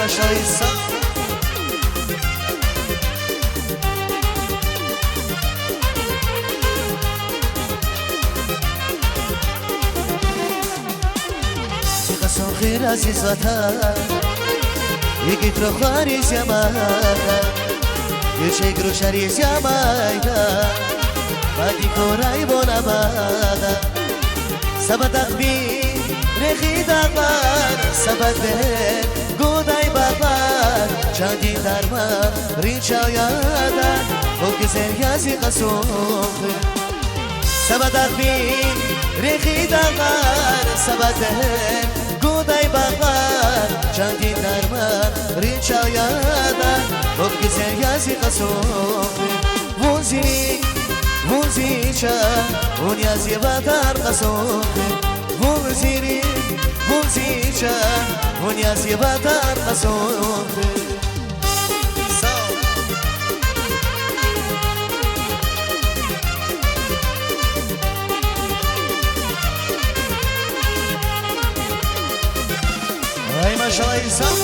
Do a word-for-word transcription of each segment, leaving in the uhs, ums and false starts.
Башалайса. Зи къасумхуьр азиз ватан, игит рухвайриз я ман, гуьрчег рушариз я майдан, бадикурай вун абадан. Са пад ахпа рехи дагълар, са пад бегьер гудай багълар, чандин дарманрин чал яда, вун гуьзел я зи Къасумхуьр. Са пад ахпа рехи дагълар, са пад бегьер гудай багълар, чандин дарманрин чал яда, вун гуьзел я зи Къасумхуьр. Вун зи рикӀ, вун зи чан, вун я зи ватан Къасумхуьр. Вун зи рикӀ, вун зи чан, вун я зи ватан Къасумхуьр. Сав. Ай, машалла, инсан.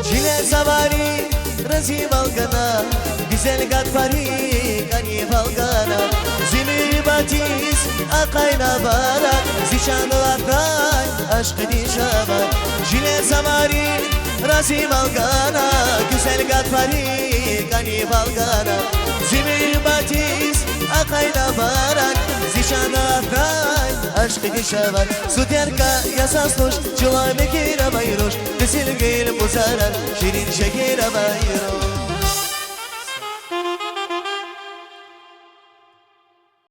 Чилел завари разивал гана, гуьзел гатфари кӀанивал гана, зи муьгьуьббатиз ахъайна вара, зи чан лагьай ашкъидин шавар. Чилел завари разивал гана, гуьзел гатфари кӀанивал гана, зи муьгьуьббатиз ахъайна вара, зи чан лагьай ашкъидин шавар. Зун терг я заз туш, чула мехъер авай руш, къизилгуьл бузара, ширин шегьер авай руш.